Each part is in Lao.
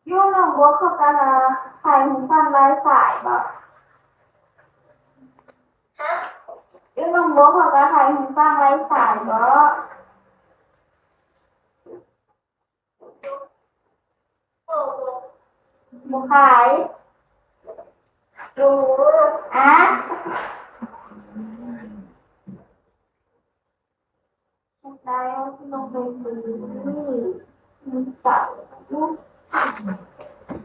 ຢູ່ໜອງບົວເຂົາກະຂາຍຫູຟັງຫຼາຍສາຍບໍ? ຢູ່ໜອງບົວເຂົາກະຂາຍຫູຟັງຫຼາຍສາຍບໍ? ບໍ່ຂາຍ. ອາ? ໄດ້ ເຮົາຊິລົງໄປຊື້ ມີສາຍ.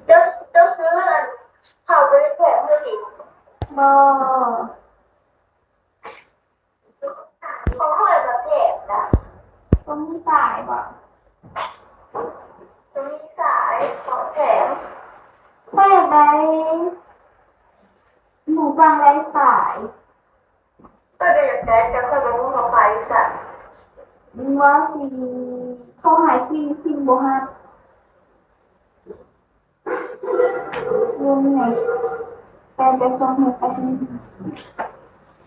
ເຈົ້າ ເຈົ້າຊື້ອັນ ເຂົາບໍ່ໄດ້ແຖມໃຫ້ຕິ? ບໍ່. ຂອງຂ້ອຍກໍແຖມນະ. ບໍ່ມີສາຍບໍ? ບໍ່ມີສາຍ ຂອງແຖມ. ຂ້ອຍຢາກໄດ້ຫູຟັງໄຮ້ສາຍ. ຂ້ອຍກໍຢາກໄດ້ ແຕ່ຂ້ອຍບໍ່ຮູ້ວ່າຂາຍຢູ່ໃສ. ວ່າຊິໂທຫາຊິງ ຊິງບໍ່ຮັບ. ລຸ້ນນີ້ ແຕ່ຈະສົ່ງໃຫ້ປະເທດ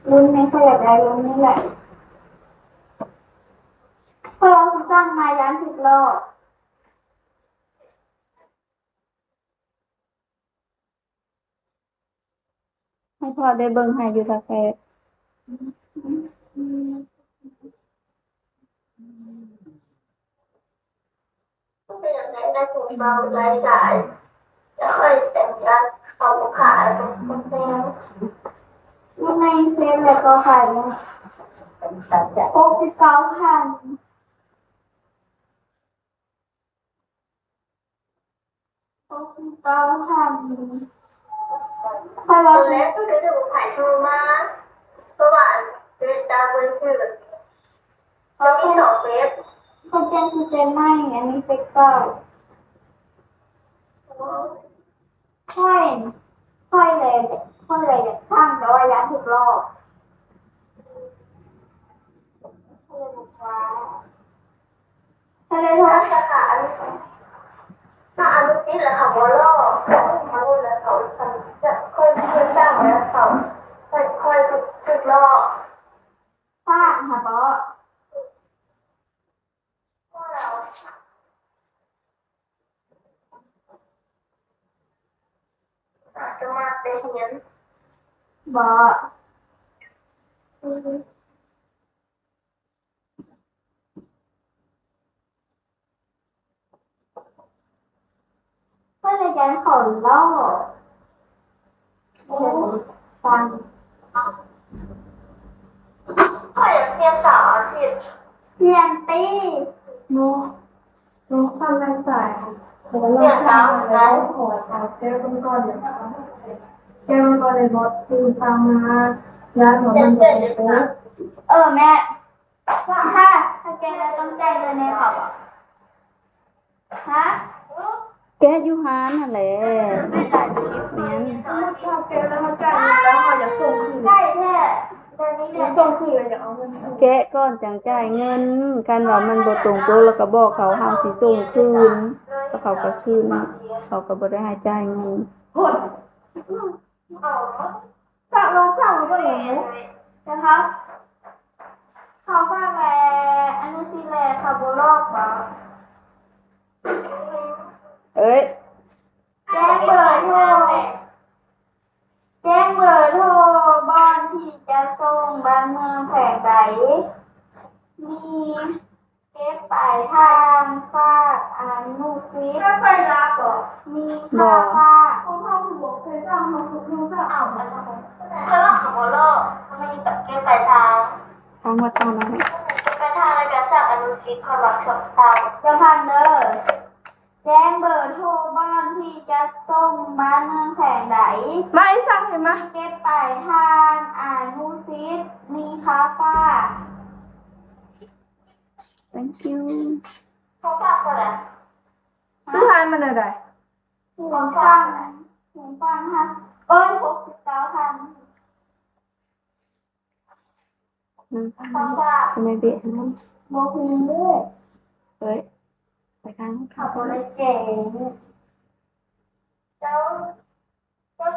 ລຸ້ນນີ້ ຂ້ອຍຢາກໄດ້ລຸ້ນນີ້ແຫຼະ. ເພາະວ່າຊິສັ່ງມາຢ້ານຖືກຫຼອກ. ໃຫ້ພໍ່ໄດ້ເບິ່ງໃຫ້ຢູ່ທ່າແຂກ. ເປັນຫຍັງໄດ້ ໄດ້ຜົນເບົາຫຼາຍສາຍ ແລ້ວຂ້ອຍເປັນການເອົາຂາຍຂອງແພງ. ຢູ່ໃນເຟສແລ້ວກໍຂາຍ ຫົກສິບເກົ້າພັນ. ຫົກສິບເກົ້າພັນ. ຕອນແລກກໍໄດ້ຂາຍໂທມາ ເພາະວ່າເຟສດາວບໍ່ໄດ້ຊື້. ມັນມີສອງເຟສ. ເຂົາປ່ຽນຊື່ເຟສໃໝ່ ອັນນີ້ເຟສເກົ່າ. ຂ້ອຍ ຂ້ອຍເລີຍ ຂ້ອຍເລີຍຢາກສ້າງ ແຕ່ວ່າຢ້ານຖືກຫຼອກ. ເຂົາເລີຍບອກວ່າ ເຂົາເລີຍໂທຫາສາຂາອະນຸສິດ ຖ້າອະນຸສິດແລ້ວເຂົາບໍ່ຫຼອກ ເຂົາບໍ່ມາໂລດແລ້ວ ເຂົາ ເຂົາຈະຄ່ອຍເຮັດສ້າງແລ້ວ ເຂົາ ຄ່ອຍ ຄ່ອຍຖືກຫຼອກ. ຝາກຫາເບາະ. ອາດຈະມາແຕ່ຮຽນ. ບໍ່. ຂ້ອຍລະຢ້ານເຂົາຫຼອກ. ໂອ້ ຟັງ ຂ້ອຍຢາກປ່ຽນສາວອາຊີບ. ປ່ຽນຕິ. ໂນ ໂນ ຄັນແມ່ນສາຍ ແຕ່ວ່າລອງຖາມແລ້ວ ຂໍຖາມແກ້ເບິ່ງກ່ອນເດີ ແກ້ເບິ່ງກ່ອນເດີ ບໍ່ ຄືຟັງມາ ຢ້ານວ່າມັນບໍ່ຕົງປົກ. ເອີ ແມ່ ຖ້າ ຖ້າແກ້ແລ້ວຕ້ອງຈ່າຍເງິນໃຫ້ເຂົາບໍ່? ຮະ? ແກະຢູ່ຮ້ານຫັ້ນແຫຼະ ແມ່ນຫຼາຍເກັບແມ່ນ. ຖ້າແກະແລ້ວເຮົາຈ່າຍເງິນແລ້ວ ເຮົາຢາກສົ່ງຄືນ ໃກ້ແທ້ ແບບນີ້ແຫຼະ ສົ່ງຄືນແລ້ວຢາກເອົາເງິນຄືນ. ແກະກ່ອນຈັ່ງຈ່າຍເງິນ ຄັນວ່າມັນບໍ່ຕົງປົກ ແລ້ວກໍບອກເຂົາ ເຮົາຊິສົ່ງຄືນ ແລ້ວເຂົາກໍຄືນ ເຂົາກໍບໍ່ໄດ້ໃຫ້ຈ່າຍເງິນ. ໂອ້ຍ ເອົາ ສາວລອງເຂົ້າເບິ່ງດູ. ເຈົ້າເຖົ້າ ເຂົາຝາກແລ ອະນຸສິດແລ ເຂົາບໍ່ຫຼອກບໍ? ເອີຍ ແຈ້ງເບີໂທ ແຈ້ງເບີໂທບ່ອນທີ່ຈະສົ່ງ ບ້ານເມືອງແຂວງໃດ ມີ ເກັບປາຍທາງ ຝາກອະນຸສິດ ມີຄ່າຝາກ. ຂອງເຮົາບໍ່ເຄີຍສ້າງ ເຮົາຄືສ້າງເອົາ. ເຂົາວ່າເຂົາບໍ່ຫຼອກ ເຂົາມີແຕ່ເກັບປາຍທາງ. ທາງວັດເຮົານັ້ນ ເກັບປາຍທາງ ແລ້ວກໍຝາກອະນຸສິດ ເຂົາວ່າເຂົາສ້າງ. ເຈົ້າພັນເດີ ແຈ້ງເບີໂທບ່ອນທີ່ຈະສົ່ງ ບ້ານເມືອງແຂວງໃດ ມາ ອີ່ສັງ ເຫັນມາ ເກັບປາຍທາງ ອະນຸສິດ ມີຄ່າຝາກ. Thank you. ຂອງຝາກເທົ່າໃດ? ຕູ້ຮ້ານມັນແນວໃດ? ຂອງຝາກ ຂອງຝາກຫັ້ນ ໂອ້ຍ ຫົກສິບເກົ້າພັນ. ຂອງຝາກ ທຳໄມເບະອັນນັ້ນ? ບໍ່ຮູ້. ເອີຍ ໄປທາງ ເຂົາບໍ່ໄດ້ແຈ້ງ. ເຈົ້າ ເຈົ້າ